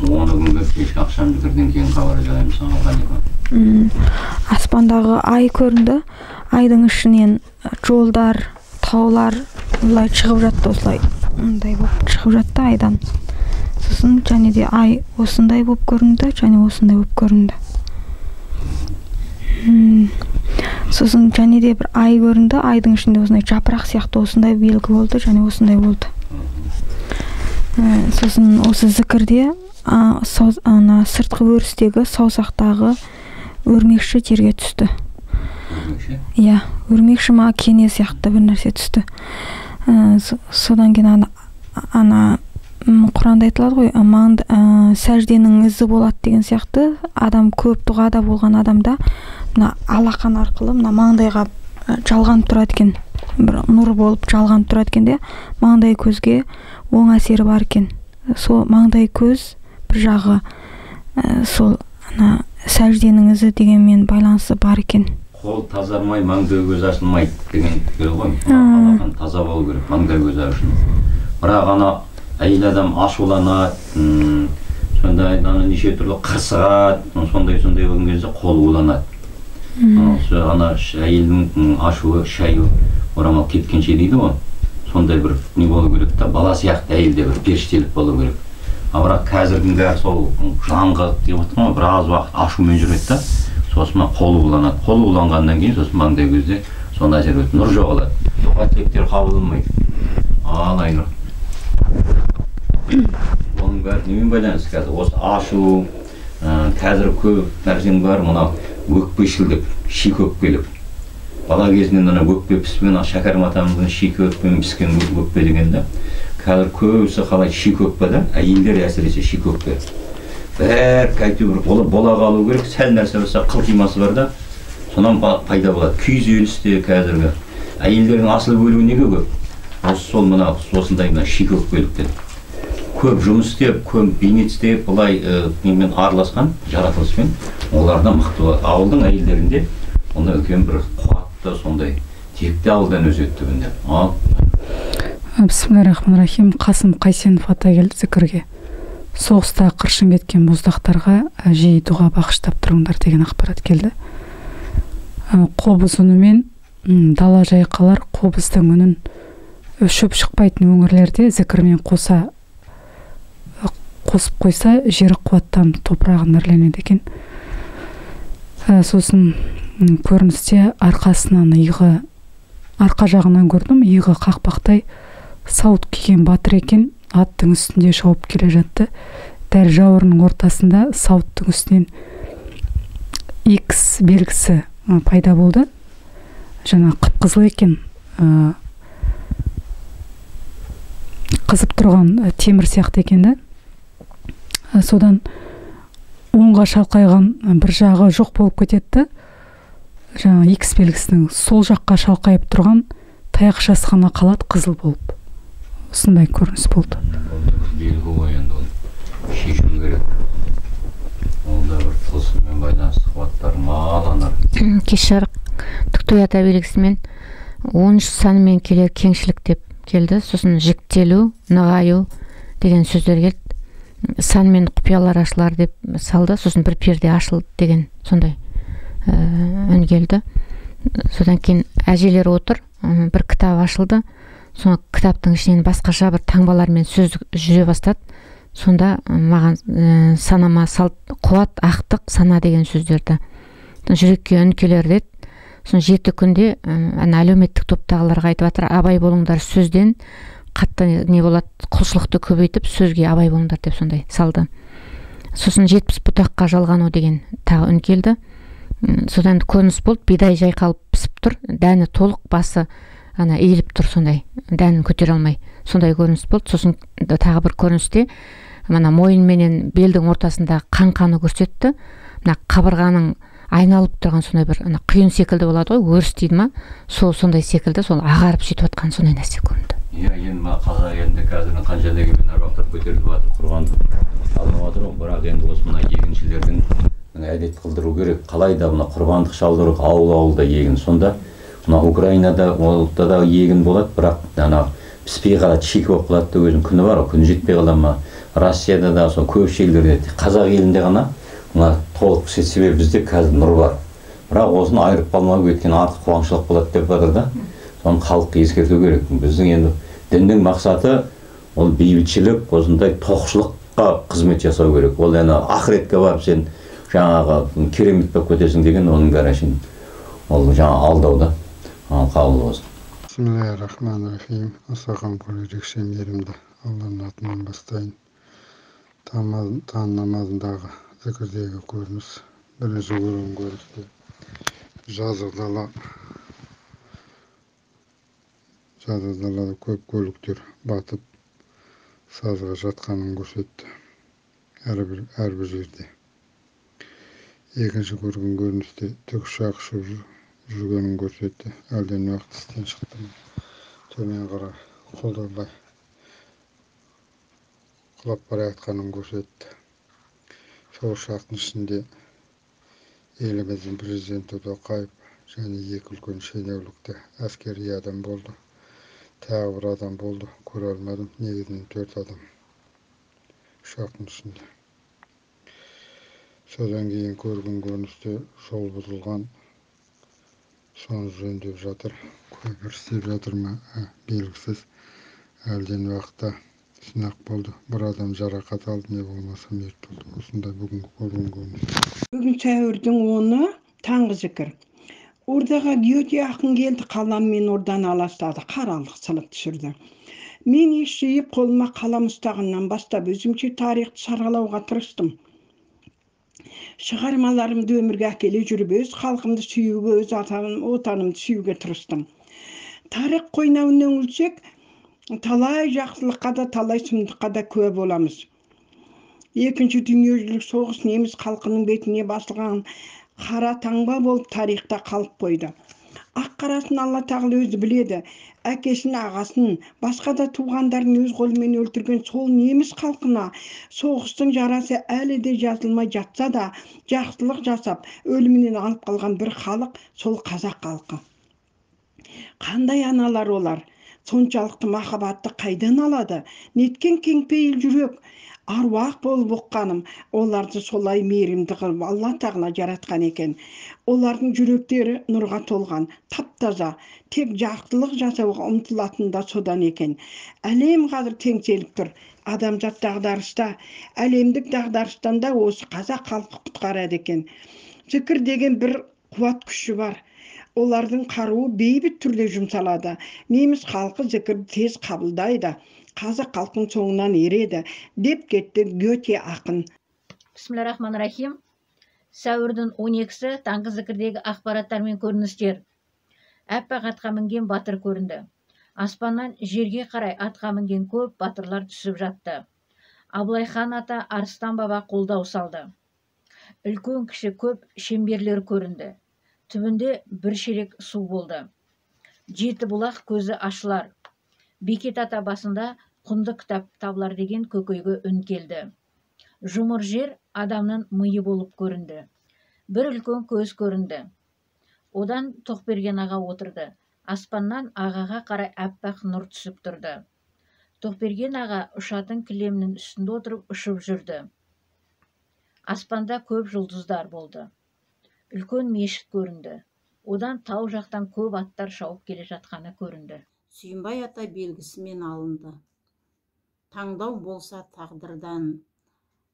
Ертең 10 күнге кешкі ақшам зікірден кейін хабар жасаймын саған, Ғанипа. Аспандағы ай көрінді. Айдың ішінен жолдар, таулар былай шығып жатты, осылай мындай болып шығып жатты айдан. Сосын және де ай осындай болып көрінді, және осындай болып көрінді. Сосын және де бір ай көрінді, айдың ішінде осындай жапырақ сияқты осындай белгі болды, және осындай болды. Сосын осы зікірде, ана сыртқы өрістегі саусақтағы өрмекші жерге түсті. Өрмекші? Иә, өрмекші ма, кене сияқты бір нәрсе түсті. Содан кейін Құранда айтылады ғой, сәжденің ізі болады деген сияқты. Адам көп дұғада болған адамда мына алақан арқылы мына маңдайға жалғанып тұрады екен, бір нұр болып жалғанып тұрады екен де, маңдай көзге оң әсері бар екен. Сол маңдай көз бір жағы, сол ана сәжденің ізі дегенмен байланысы бар екен. Қол тазармай маңдай көз ашылмайды деген пікір ғой. Алақан таза болу керек маңдай көз ашылу. Бірақ ана әйел адам ашуланады, сондай ана неше түрлі қырсығады, сондай-сондай болған кезде қол уланады. Сол ана әйелдің ашуы шайы орамал кепкенше дейді ғой. Сондай бір не болу керек та, бала сияқты әйелде бір періштелік болу керек. А бірақ қазірдің бәрі сол жанға деп отырмын ғой, біраз уақыт ашумен жүреді да, сосын мына қолы уланады. Қолы уланғаннан кейін сосын маңдай көзде сондай әсер өтеді, нұр жоғалады, дұға тілектер қабылданбайды. Ал Айнұр, оның бәрі немен байланысты қазір? Осы ашу, қазір көп нәрсенің бәрі мынау өкпешілдік, шикі өкпелік. Бала кезінен ана өкпе піскен, ана Шәкәрім атамыздың шикі өкпемен піскен өкпе деген да. Қазір көбісі қалай шикі өкпе да, әйелдер әсіресе шикі өкпе. Бәрі әйтеуір бола қалу керек, сәл нәрсе болса қылтимасы бар да, сонан пайда болады. Күйзеліс те қазіргі. Әйелдердің асылып өлуі неге көп? Осы сол мына осындай мына шикі өкпеліктен. Көп жұмыс істеп, көп бейнет істеп, былай, немен араласқан жаратылыспен, олардан мықты болады. Ауылдың әйелдерінде онда үлкен бір қуатты сондай текті ауылдан өседі түбінде. Ал. Бисмиллахиррахманиррахим. Қасым Қайсенов ата келді зікірге. Соғыста қыршын кеткен боздақтарға жиі дұға бағыштап тұрыңдар деген ақпарат келді. Қобыз үнімен, дала жайқалар, қобыздың үнін шөп шықпайтын өңірлерде зікірмен қосып қойса, жері қуаттанып топырағы нәрленеді екен. Сосын, көріністе арқасынан иығы, арқа жағынан көрдім, иығы қақпақтай сауыт киген батыр екен, аттың үстінде шауып келе жатты. Дәл жауырынның ортасында сауыттың үстінен X белгісі пайда болды. Жаңа қып-қызыл екен, қызып тұрған, темір сияқты екен да. Содан оңға шалқайған, бір жағы жоқ болып кетеді да, жаңа X белгісінің сол жаққа шалқайып тұрған таяқшасы ғана қалады қызыл болып. Осындай көрініс болды. Белгі ғой енді, оны шешу керек. Ол да бір тылсыммен байланысты қуаттар маланар. Кеш жарық Түктой ата белгісімен 13 санымен келер кеңшілік деп келді. Сосын жіктелу, нығаю деген сөздер келді. Сан мен құпиялар ашылар деп салды. Сосын бір перде ашылды деген сондай үн келді. Содан кейін әжелер отыр, бір кітап ашылды. Соны кітаптың ішінен басқаша бір таңбалармен сөз жүре бастады. Сонда маған санама салт, қуат, ақтық, сана деген сөздерді. Жүрекке үн келер деді. Соны 7 күнде, ана әлеуметтік топтағыларға айтып жатыр, абай болыңдар сөзден, қатты не болады, құлшылықты көбейтіп сөзге абай болыңдар деп сондай салды. Сосын 70 бұтаққа жалғану деген тағы үн келді. Содан көрініс болды, бидай жайқалып пісіп тұр, дәні толық, басы ана иіліп тұр сондай, дәнін көтере алмай. Сондай көрініс болды. Сосын тағы бір көріністе мына мойын менен белдің ортасында қаңқаны көрсетті. Мына қабырғаның айналып тұрған сондай бір ана құйын секілді болады ғой, өріс дейді ма, сол сондай секілді, сол ағарып сөйтіп жатқан сондай нәрсе көрінді. Иә, енді мына қазақ елінде қазір қанша дегенмен аруақтар көтеріліп жатыр, құрған алынып жатыр ғой, бірақ енді осы мына егіншілердің әдет қылдыру керек, қалай да мына құрбандық шалдыру, ауыл-ауылда егін. Сонда мына Украинада олда да егін болады, бірақ ана піспей қалады, шикі болып қалады да, өзінің күні бар ғой, күні жетпей қала ма, Россияда да, сол көп елдерде, қазақ елінде ғана мына толық піседі. Себебі бізде қазір нұр бар. Бірақ осыны айырып қалмау, өйткені артық қуаңшылық болады деп жатыр да. Соны халыққа ескерту керек. Біздің енді діннің мақсаты ол бейбітшілік, осындай тоқшылыққа қызмет жасау керек. Ол енді ақыретке барып сен жаңағы керемет болып кетесің деген, оның бәрі әшейін ол жаңа алдау да. Қабыл болсын. Бисмиллахир-рахманир-рахим. Аса қамқор, ерекше мейірімді Алланың атынан бастайын. Таң намазындағы зікірдегі көрініс. Бірінші көрген көріністе жазық дала, жазық далада көп көліктер батып сазға жатқанын көрсетті әрбір жерде. Екінші көрген көріністе тікұшақ ұшып жүргенін көрсетті. Әлден уақыт істен шықтым. Төмен қарай құлдырай құлап бара жатқанын көрсетті. Сол ұшақтың ішінде еліміздің президенті Тоқаев және екі үлкен шенеунікті әскери адам болды. Тағы бір адам болды, көре алмадым. Негізінен 4 адам ұшақтың ішінде. Содан кейін көрген көріністе жол бұзылған, соны жөндеп жатыр, көпір істеп жатыр ма, белгісіз. Әлден уақытта сынақ болды, бір адам жарақат алды, не болмаса мерт болды. Осындай бүгінгі көрген көрініс. Бүгін сәуірдің 10-ы, таңғы зікір. Ордаға Гёте ақын келді, қаламмен орданы аластады, қаралық сылып түсірді. Мен ес жиып, қолыма қалам ұстағаннан бастап өзімше тарихты саралауға тырыстым. Шығармаларымды өмірге әкеле жүріп, өз халқымды сүюге, өз отанымды сүюге тырыстым. Тарих қойнауына үңілсек, талай жақсылыққа да, талай сұмдыққа да куә боламыз. Екінші дүниежүзілік соғыс неміс халқының бетіне басылған қара таңба болып тарихта қалып қойды. Ақ қарасын Алла тағала өзі біледі. Әкесін, ағасын, басқа да туғандарын өз қолымен өлтірген сол неміс халқына соғыстың жарасы әлі де жазылмай жатса да, жақсылық жасап, өлімінен алып қалған бір халық сол қазақ халқы. Қандай аналар олар? Соншалықты махаббатты қайдан алады? Неткен кеңпейіл жүрек, аруақ болып ұққаным, оларды солай мейірімді қылып Алла тағала жаратқан екен. Олардың жүректері нұрға толған, тап-таза, тек жақсылық жасауға ұмтылатын да содан екен. Әлем қазір теңселіп тұр. Адамзат дағдарыста, әлемдік дағдарыстан да осы қазақ халқы құтқарады екен. Зікір деген бір қуат күші бар. Олардың қаруы бейбіт түрде жұмсалады. Неміс халқы зікірді тез қабылдайды. Қазақ халқының соңынан ереді, деп кетті Гёте ақын. Бисмиллахир-рахманир-рахим. Сәуірдің 12-сі таңғы зікірдегі ақпараттар мен көріністер. Аппақ атқа мінген батыр көрінді. Аспаннан жерге қарай атқа мінген көп батырлар түсіп жатты. Абылай хан ата, Арыстан баба қолдау салды. Үлкен кіші көп шеңберлер көрінді. Түбінде бір шелек су болды. Жеті бұлақ көзі ашылар. Бекет ата басында құнды кітап табылар деген көкейге үн келді. Жұмыр жер адамның миы болып көрінді. Бір үлкен көз көрінді. Одан Тоқберген аға отырды. Аспаннан ағаға қарай аппақ нұр түсіп тұрды. Тоқберген аға ұшатын кілемнің үстінде отырып ұшып жүрді. Аспанда көп жұлдыздар болды. Үлкен мешіт көрінді. Одан тау жақтан көп аттар шауып келе жатқаны көрінді. Сүйінбай ата белгісімен алынды. Таңдау болса тағдырдан.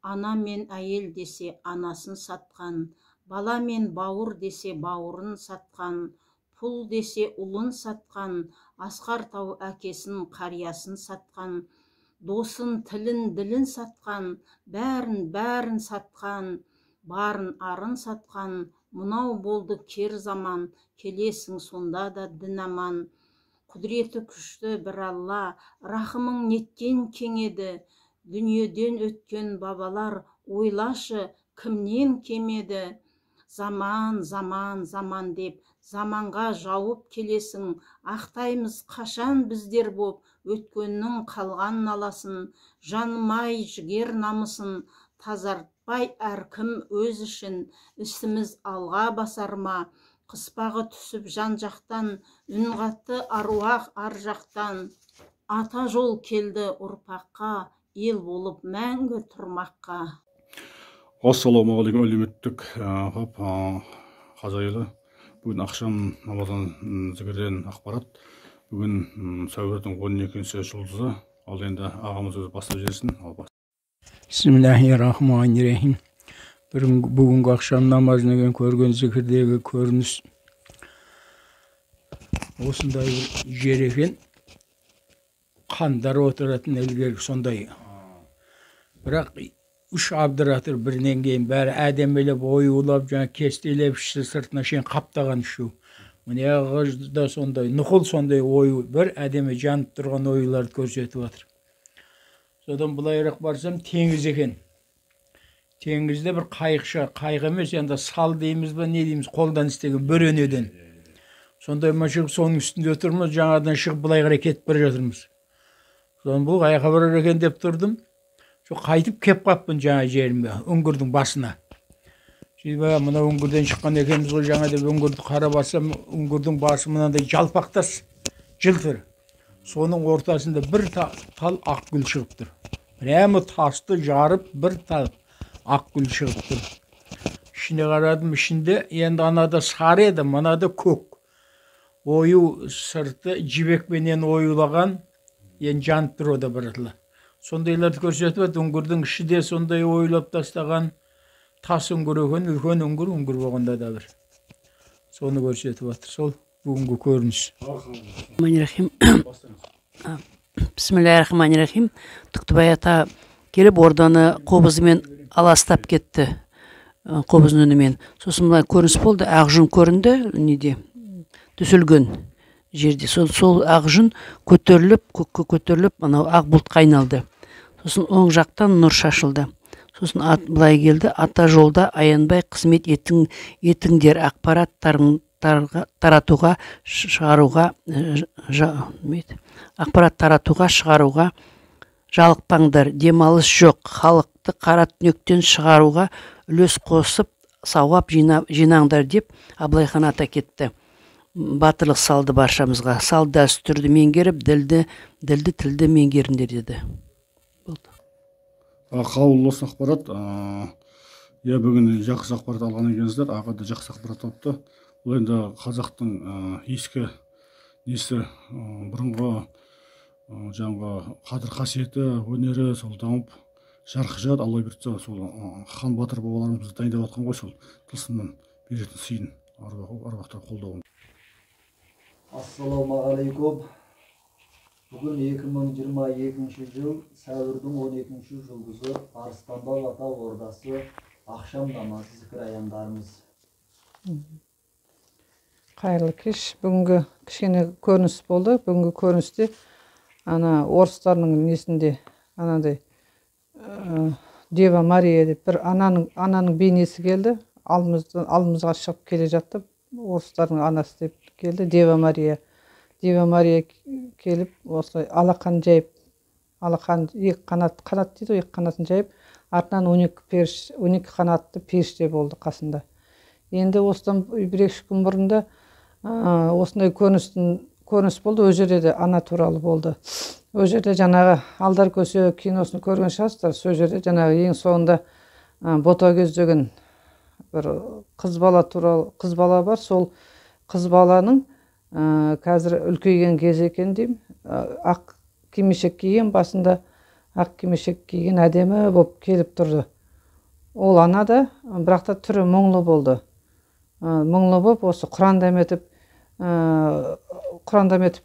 Ана мен әйел десе анасын сатқан, бала мен бауыр десе бауырын сатқан, пұл десе ұлын сатқан, асқар тау әкесін қариясын сатқан, досын тілін ділін сатқан, бәрін бәрін сатқан, барын арын сатқан, мынау болды кер заман, келесің сонда да дін аман. Құдіреті күшті бір Алла, рахымың неткен кеңеді, дүниеден өткен бабалар, ойлашы кімнен кемеді. Заман, заман, заман деп, заманға жауып келесің, ақтаймыз қашан біздер боп, өткеннің қалған наласын, жанымай жігер намысын, тазартпай әркім өз ішін, ісіміз алға басар ма? Қыспағы түсіп жан жақтан, үн қатты аруақ ар жақтан. Ата жол келді ұрпаққа, Ел болып мәңгі тұрмаққа. Ассалаумағалейкум, әлеуметтік хаб қазақ елі. Бүгін ақшам намаздан зікірден ақпарат. Бүгін сәуірдің 12-ші жұлдызы. Ал енді ағамыз өзі бастап жіберсін. Бисмиллахиррахманиррахим. Бүгінгі ақшам намазынан көрген зікірдегі көрініс осындай бір жер екен. Қандар отыратын ілгері сондай. Бірақ үш абдыратыр бірінен кейін бәрі әдемілеп, оюлап, жаңа кестелеп, іші сыртына шейін қаптаған шу. Міне ағаш да сондай, нұқыл сондай ою, бір әдемі жанып тұрған оюларды көрсетіп жатыр. Содан былайырақ барсам теңіз екен. Теңізде бір қайықша, қайық емес, енді сал дейміз ба, не дейміз, қолдан істеген бөренеден. Сондай ма шығып, соның үстінде отырмыз, жаңадан шығып былай қарай кетіп бара жатырмыз. Содан бұл қаяққа барар екен деп тұрдым. Сол қайтып кеп қаппын жаңа жеріме, үңгірдің басына. Сөйтіп, мына үңгірден шыққан екенбіз ғой жаңа деп үңгірді қарап алсам, үңгірдің басы мынандай жалпақ тас, жылтыр. Соның ортасында бір тал ақ гүл шығып тұр. Прямо тасты жарып бір тал ақ гүл шығып тұр. Ішіне қарадым, ішінде енді анада сары еді, мынада көк. Ою сырты жібекпенен оюлаған, енді жанып тұр ода бір. Сондайларды көрсетіп, үңгірдің іші де сондай оюлап тастаған тас үңгір екен, үлкен үңгір, үңгір болғанда да бір. Соны көрсетіп жатыр. Сол бүгінгі көрініс. Бисмиллахиррахманиррахим. Түктібай ата келіп орданы қобызымен аластап кетті. Қобыздың үнімен. Сосын мына көрініс болды, ақ жүн көрінді, неде? Төселген жерде. Сол ақ жүн көтеріліп, көкке көтеріліп, анау ақ бұлтқа айналды. Сосын оң жақтан нұр шашылды. Сосын ат былай келді, ата жолда аянбай қызмет етіңдер, ақпарат таратуға, шығаруға, ақпарат таратуға, шығаруға жалықпаңдар, демалыс жоқ, халықты қара түнектен шығаруға үлес қосып, сауап жинаңдар деп Абылайхан ата кетті. Батырлық салды баршамызға. Сал дәстүрді меңгеріп, ділді, тілді меңгеріңдер деді. Болды. Қабыл болсын ақпарат. Иә, бүгін жақсы ақпарат алған екенсіздер. Аға да жақсы ақпарат алыпты. Бұл енді қазақтың ескі несі, бұрынғы жаңағы қадір қасиеті, өнері сол дамып жарқы шығады. Алла бұйыртса, сол хан батыр бабаларымыз дайындап жатқан ғой, сол тылсымнан беретін сыйын аруақтар қолдауын. Ассалаумағалейкум. Бүгін 2022 жыл сәуірдің 12-ші жұлдызы Арыстанбаб ата ордасы ақшам намазы зікір аяндарымыз. Қайырлы кеш. Бүгінгі кішкене көрініс болды. Бүгінгі көріністе ана орыстардың несінде анандай Дева Мария деп бір ананың бейнесі келді. Алдымызға шығып келе жатты. Орыстардың анасы деп келді, Дева Мария. Дева Мария келіп, осылай алақан жайып, алақан екі қанат, қанат дейді ғой, екі қанатын жайып, артынан 12 қанатты періште болды қасында. Енді осыдан бір-екі күн бұрында осындай көрініс болды, ол жерде де ана туралы болды. Ол жерде жаңағы Алдар Көсе киносын көрген шығарсыздар, сол жерде жаңағы ең соңында Ботагөз деген бір қыз бала туралы, қыз бала бар, сол қыз баланың қазір үлкейген кезі екен деймін, ақ кимешек киген, басында ақ кимешек киген әдемі болып келіп тұрды. Ол ана да, бірақ та түрі мұңлы болды. Мұңлы болып осы Құран дәметіп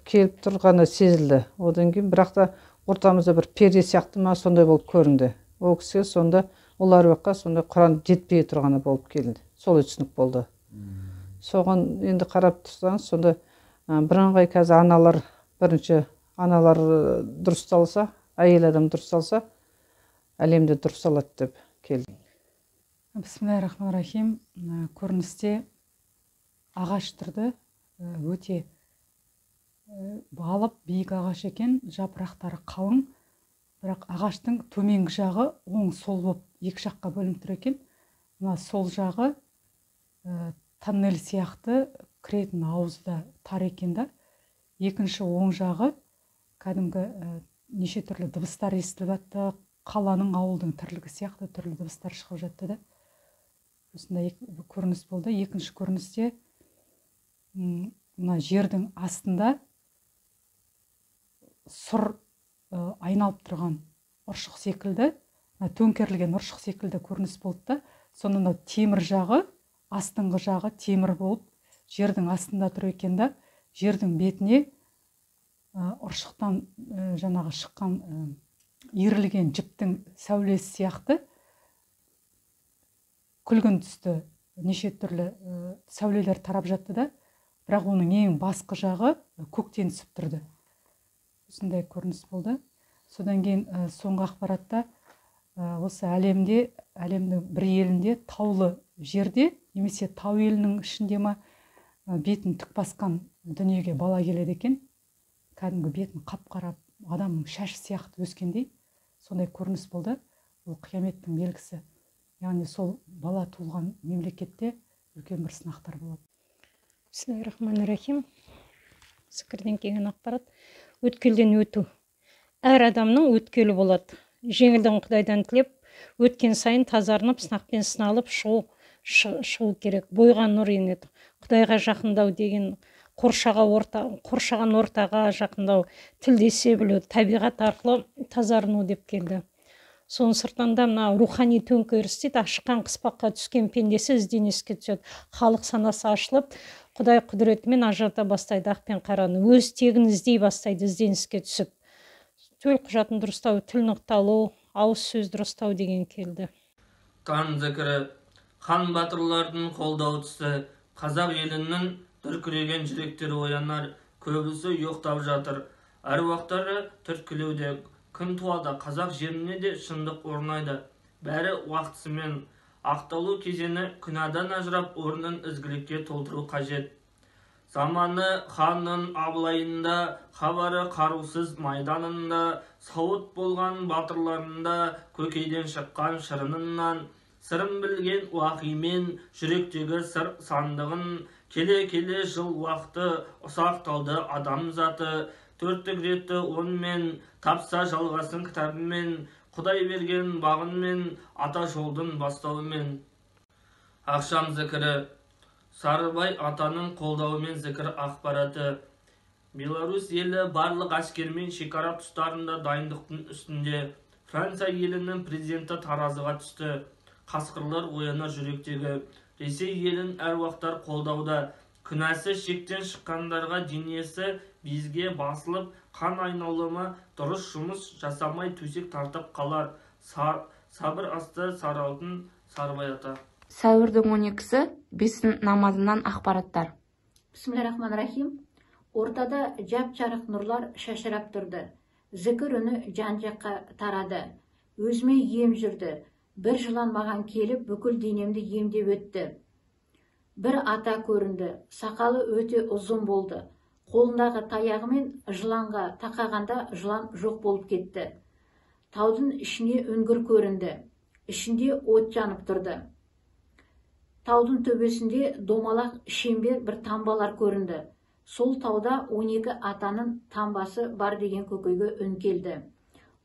келіп тұрғаны сезілді. Одан кейін бірақ та ортамызда бір перде сияқты ма сондай болып көрінді. Ол кісіге сонда, ол әруаққа сонда Құран жетпей тұрғаны болып келді. Солай түсінік болды. Соған енді қарап тұрсаңыз, сонда бірыңғай қазір аналар, бірінші аналар дұрысталса, әйел адам дұрысталса, әлемде дұрысталады деп келді. Бисмиллахиррахманиррахим. Көріністе ағаш тұрды, өте алып биік ағаш екен, жапырақтары қалың, бірақ ағаштың төменгі жағы оң сол болып екі жаққа бөлініп тұр екен. Мына сол жағы тоннель сияқты кіретін аузы да тар екен да. Екінші оң жағы кәдімгі Неше түрлі дыбыстар естіліп жатты, қаланың, ауылдың тірлігі сияқты түрлі дыбыстар шығып жатты да. Осындай көрініс болды. Екінші көріністе мына жердің астында сұр айналып тұрған ұршық секілді, төңкерілген ұршық секілді көрініс болды да. Сонда мынау темір жағы, астыңғы жағы темір болып жердің астында тұр екен да, жердің бетіне ұршықтан жаңағы шыққан иірілген жіптің сәулесі сияқты күлгін түсті неше түрлі сәулелер тарап жатты да, бірақ оның ең басқы жағы көктен түсіп тұрды. Осындай көрініс болды. Содан кейін соңғы ақпаратта осы әлемде, әлемнің бір елінде таулы жерде немесе тау елінің ішінде ма, бетін түк басқан дүниеге бала келеді екен. Кәдімгі бетін қап-қара, адамның шашы сияқты өскендей сондай көрініс болды. Ол қияметтің белгісі. Яғни сол бала туылған мемлекетте үлкен бір сынақтар болады. Бисмиллахиррахманиррахим. Зікірден келген ақпарат. Өткелден өту. Әр адамның өткелі болады. Жеңілдігін Құдайдан тілеп, өткен сайын тазарынып, сынақпен сыналып шығу керек. Бойға нұр енеді. Құдайға жақындау деген қоршаған ортаға жақындау, тілдесе білу, табиғат арқылы тазарыну деп келді. Соның сыртында мына рухани төңкеріс дейді, ашыққан қыспаққа түскен пендесі ізденіске түседі. Халық санасы ашылып, Құдай құдіретімен ажырата бастайды ақ пен қараны, өз тегін іздей бастайды ізденіске түсіп. Төл құжатын дұрыстау, тіл нықталу, ауыз сөз дұрыстау деген келді. Таң зікірі, хан батырлардың қолдау түсі, қазақ елінің дүркіреген жүректері оянар, көбісі ұйықтап жатыр. Әруақтары түрткілеуде, күн туады, қазақ жеріне де шындық орнайды. Бәрі уақытысымен. Ақталу кезеңі күнәдан ажырап, орнын ізгілікке толтыру қажет. Заманы ханның абылайында, хабары қарусыз майданында, сауыт болған батырларында, көкейден шыққан шырынынан, сырын білген уақимен, жүректегі сыр сандығын, келе-келе жыл уақыты, ұсақталды адам заты, төрттік ретті онмен, тапса жалғасын кітабымен, Құдай берген бағынмен, ата жолдың бастауымен. Ақшам зікірі. Сарыбай атаның қолдауымен зікір ақпараты. Беларусь елі барлық әскермен шекара тұстарында дайындықтың үстінде. Франция елінің президенті таразыға түсті. Қасқырлар оянар жүректегі. Ресей елін әруақтар қолдауда. Күнәсі шектен шыққандарға денесі безге басылып, қан айналымы дұрыс жұмыс жасамай төсек тартып қалар. Сабыр асты сары алтын Сарыбай ата. Сәуірдің 12-сі бесін намазынан ақпараттар. Бисмиллахиррахманиррахим. Ортада жап-жарық нұрлар шашырап тұрды. Зікір үні жан-жаққа тарады. Өзіме ем жүрді. Бір жылан маған келіп, бүкіл денемді емдеп өтті. Бір ата көрінді. Сақалы өте ұзын болды. Қолындағы таяғымен жыланға тақағанда жылан жоқ болып кетті. Таудың ішіне үңгір көрінді. Ішінде от жанып тұрды. Таудың төбесінде домалақ шеңбер бір тамбалар көрінді. Сол тауда 12 атаның тамбасы бар деген көкейге үн келді.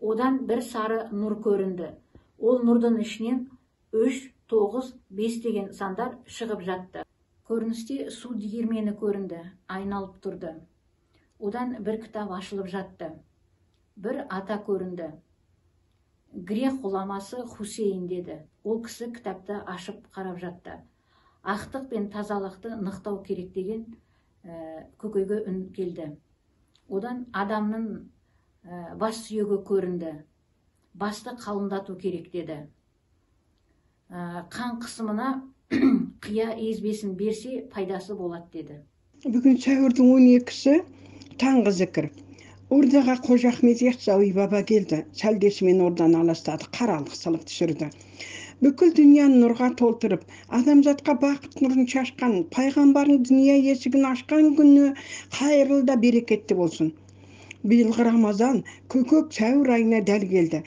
Одан бір сары нұр көрінді. Ол нұрдың ішінен 3, 9, 5 деген сандар шығып жатты. Көріністе су диірмені көрінді, айналып тұрды. Одан бір кітап ашылып жатты. Бір ата көрінді. Грек ғұламасы Хусейн деді. Ол кісі кітапты ашып қарап жатты. Ақтық пен тазалықты нықтау керек деген көкейге үн келді. Одан адамның бас сүйегі көрінді. Басты қалыңдату керек деді. Қан қысымына қия езбесін берсе пайдасы болады деді. Бүгін сәуірдің 12-сі таңғы зікір. Ордаға Қожа Ахмет Яссауи баба келді. Сәлдесімен орданы аластады, қаралық салып түсірді. Бүкіл дүнияны нұрға толтырып, адамзатқа бақыт нұрын шашқан, пайғамбардың дүние есігін ашқан күні қайырлы да берекетті болсын. Биылғы Рамазан көкөк сәуір айына дәл келді.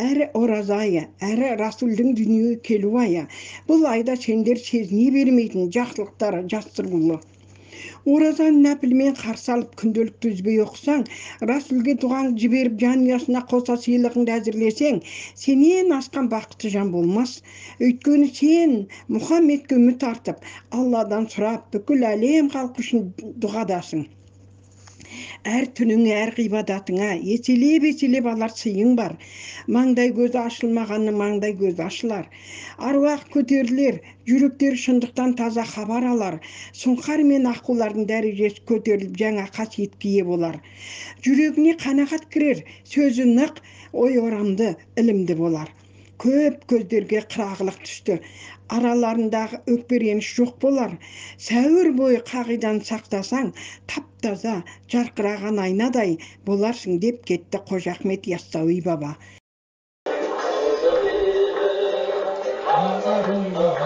Әрі ораза айы, әрі Расулдың дүниеге келу айы. Бұл айда сендер сезіне бермейтін жақсылықтар жасырулы. Оразаны нәпілмен қарсы алып, күнделікті үзбей оқысаң, Расулге дұғаңды жіберіп, жанұясына қоса сыйлығыңды әзірлесең, сенен асқан бақытты жан болмас. Өйткені сен Мұхаммедке үміт артып, Алладан сұрап, бүкіл әлем халқы үшін дұғадасың. Әр түніңе, әр ғибадатыңа еселеп-еселеп алар сыйың бар. Маңдай көзі ашылмағанның маңдай көзі ашылар. Аруақ көтерілер, жүректері шындықтан таза хабар алар. Сұңқар мен аққулардың дәрежесі көтеріліп, жаңа қасиетке ие болар. Жүрегіне қанағат кірер, сөзі нық, ой орамды, ілімді болар. Көп көздерге қырағылық түсті. Араларындағы өкпе реніш жоқ болар. Сәуір бойы қағиданы сақтасаң, тап-таза, жарқыраған айнадай боларсың, деп кетті Қожа Ахмет Яссауи баба. Tanımıyorsun.